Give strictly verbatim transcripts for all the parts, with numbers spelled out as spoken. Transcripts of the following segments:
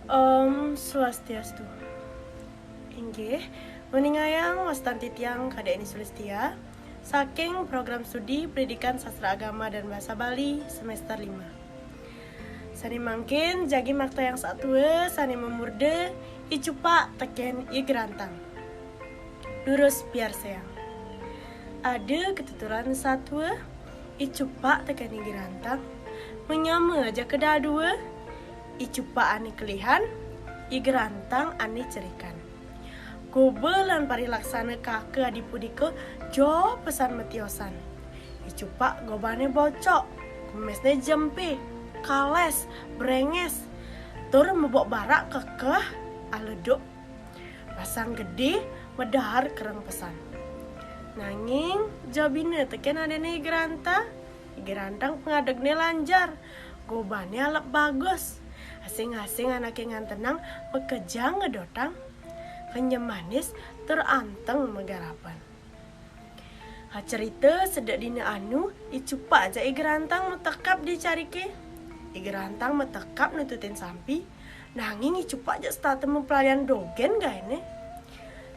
Om Swastiastu. Inggih, nguningayang wastan titiang Kadek Eni Sulistia, saking Program Studi Pendidikan Sastra Agama dan Bahasa Bali semester lima. Sane mangkin jagi maktayang satua sane mamurda I Cupak teken I Gerantang. Durus piarsayang. Ada katuturan satua, I Cupak teken I Gerantang, manyama ajaka dadua, I Cupak ane kelihan, I Gerantang ane cerikan. Goba lan parilaksana kaka adi punika joh pesan matiosan. I Cupak gobane bocok, kemesne jempe, kales, brenges, tur mebok barak kekeh aleduk. Pasang gede, medahar kereng pesan. Nanging jabina teken adene I Gerantang, I Gerantang pangadegne lanjar, gobane alep bagus. Asing-asing anake ngantenang makejang ngedotang, kenyem manis tur anteng magarapan. Ha, cerita sedek dina anu, I Cupak ajak I Gerantang matekap di carike. I Gerantang matekap nututin sampi, nanging I Cupak jak setata mapelalian dogen gaene.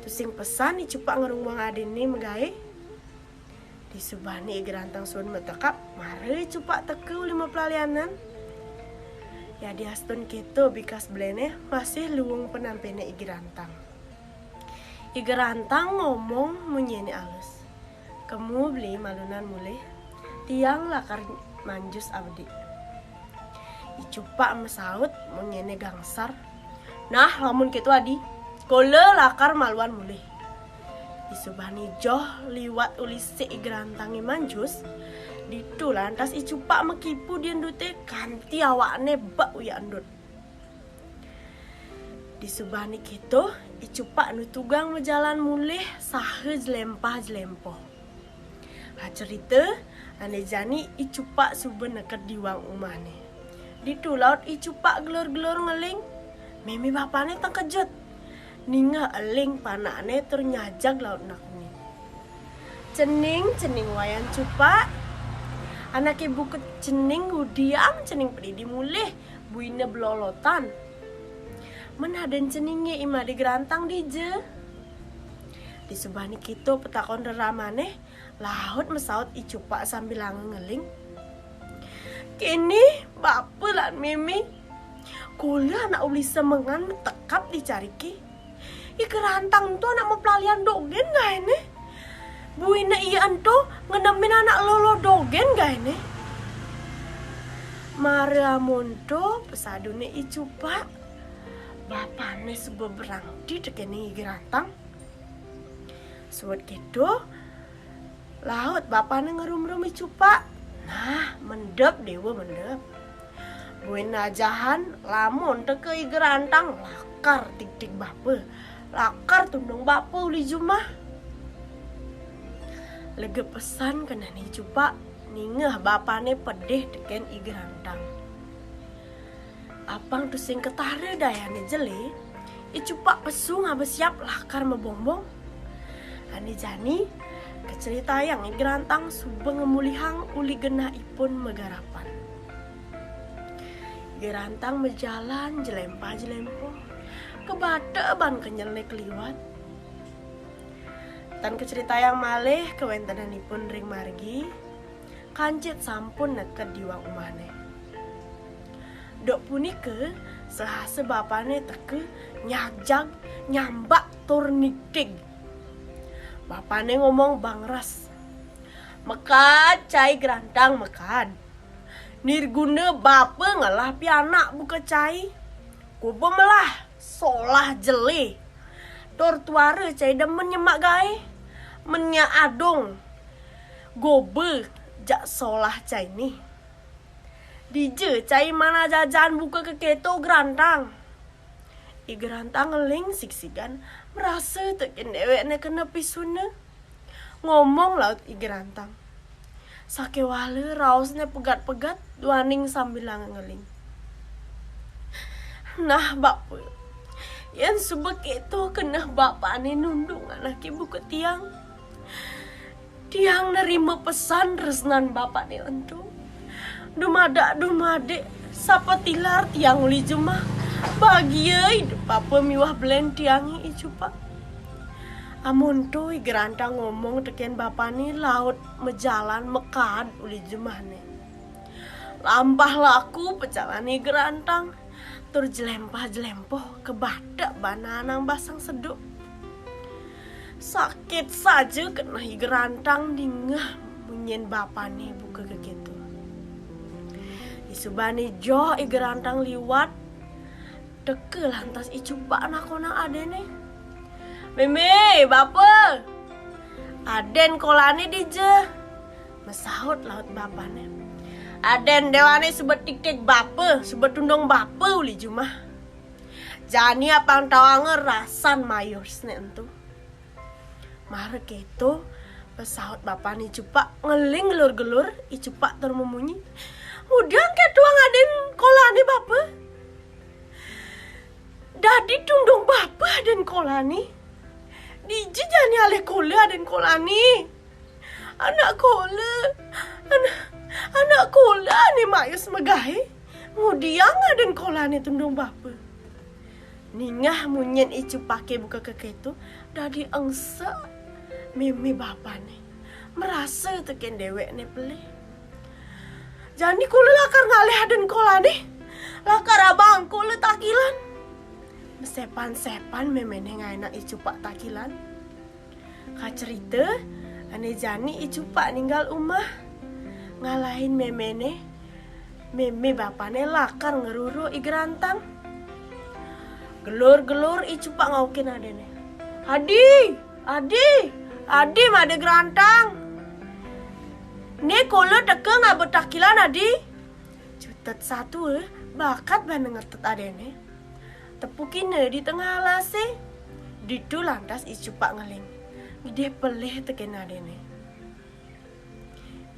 Tusing pesan I Cupak ngerungguang adene magae. Disubane I Gerantang suud matekap, mara I Cupak teka uli mapelalianan. Yadiastun keto bikas belene, masih luung penampene I Gerantang. I Gerantang ngomong munyine alus. Kemu beli malunan mulih, tiang lakar manjus abedik. I Cupak masaut munyine gangsar. Nah, lamun keto adi, kula lakar maluan mulih. Disubane joh liwat uli sik I Gerantange manjus, ditu lantas I Cupak makipu di endute kanti awakne bek uyak endut. Disubane keto, I Cupak nutugang majalan mulih saha jlempah-jlempoh. Ha, cerita, ane jani I Cupak suba neked diwang umahne. Ditu laut I Cupak gelur-gelur ngeling, meme bapane tengkejut. Ningeh eling panakne tur nyajag laut nakune. Cening, cening Wayan Cupak. Anake buka cening ngudiang cening padidi mulih, buina belolotan. Men aden ceninge I Made Gerantang dija? Disubane keto patakon reramane, laut masaut I Cupak sambilanga ngeling. Kene, bapa lan meme. Kula anak uli semengan matekap di carike. I Gerantang ento anak mapelalian dogen gaene. Buina ia ento ngenemin anak lolo dogen gaene. Mara amonto pesadune I Cupak. Bapane suba berangti tekene I Gerantang. Suud keto, laut bapane ngerumrum I Cupak. Nah, mendep dewa mendep. Buin ajahan, lamun teka I Gerantang, lakar tigtig bapa, lakar tundung bapa uli jumah. Lega pesan kenehne I Cupak, ningeh bapane pedih teken I Gerantang. Apang tusing ketara dayane jele, I Cupak pesu ngaba siap lakar mabongbong. Ane jani, kaceritayang I Gerantang suba ngemulihang uli genah ipun magarapan. I Gerantang majalan jlempah-jlempoh, kabata ban kenyelne kaliwat. Tan kaceritayang malih kawentenanipun ring margi, kancit sampun neked diwang umahne. Duk punika, sahasa bapane teka nyajag, nyambak tur nigtig. Bapane ngomong bangras, "Mekad cai Gerantang, mekad. Nirguna bapa ngelah pianak buka cai. Kuba melah solah jele. Tur tuara cai demen nyemak gae. Men nya adung goba jak solah cai nih. Dija cai manah jajan buka keketo Gerantang?" I Gerantang ngeling sigsigan, marasa teken dewekne kena pisuna. Ngomong laut I Gerantang. Sakewala raosne pegat-pegat duaning sambilanga ngeling. "Nah, bapa, yen suba keto keneh bapane nundung anake buka tiang. Tiang nerima pesan tresnan bapane ento. Dumadak-dumadik, sapatilar tiang uli jumah, Bagia idup bapa miwah belen tiangé, I Cupak. Amun to I Gerantang ngomong tekén bapané laut majalan makaad uli jumahné. Lampah laku pacalané I Gerantang, tur jlempah-jlempoh ka batek bana nang basang seduk. Sakit saja keneh I Gerantang ningeh munyin bapané buka kakéto. Disubané joh I Gerantang liwat, teka lantas I Cupak nakonang adéné. "Mémé, bapa, adén kolané dija?" Masaut laut bapané. "Adén déwané suba tiktig bapa, suba tundung bapa uli jumah. Jani apang tawanga rasan mayusné ento." Mara kéto, pasaut bapané I Cupak ngeling gelur-gelur, I Cupak tur mamunyi, "Ngudiang kétoang adén kolané, bapa? Dadi tundung bapa adén kolané. Dija jani alih kola adén kolané? Anak kola, anak, anak kola ané mayus magaé. Ngudiang adén kolané tundung bapa?" Ningeh munyin I Cupaké buka kakéto, dadi engsek mémé bapané. Marasa tekén déwékné pelih. "Jani kola lakar ngalih adén kolané, lakar abang kola takilan." Masepan-sepan méméné ngaénang I Cupak takilan. Kacerita, ané jani I Cupak ninggal umah, ngalahin méméné, mémé bapané lakar ngruru I Gerantang. Gelur-gelur I Cupak ngaukin adéné, "Adi, Adi, Adi, mada Gerantang. Né kola teka ngaba takilan, Adi." Cutet satua, bakat bana ngetet adéné. Tepukina di tengah alasé. Ditu lantas I Cupak ngeling. Ngidih pelih tekén adéné.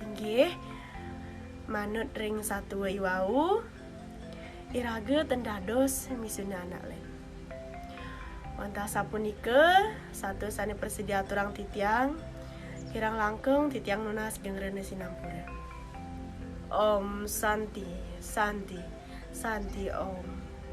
Inggih, manut ring satua iwau, iraga ten dados misuna anak lén. Wantah sapunika, satua sané prasida aturang titiang, kirang langkung titiang nunas geng rena sinampura. Om Santi, Santi, Santi Om.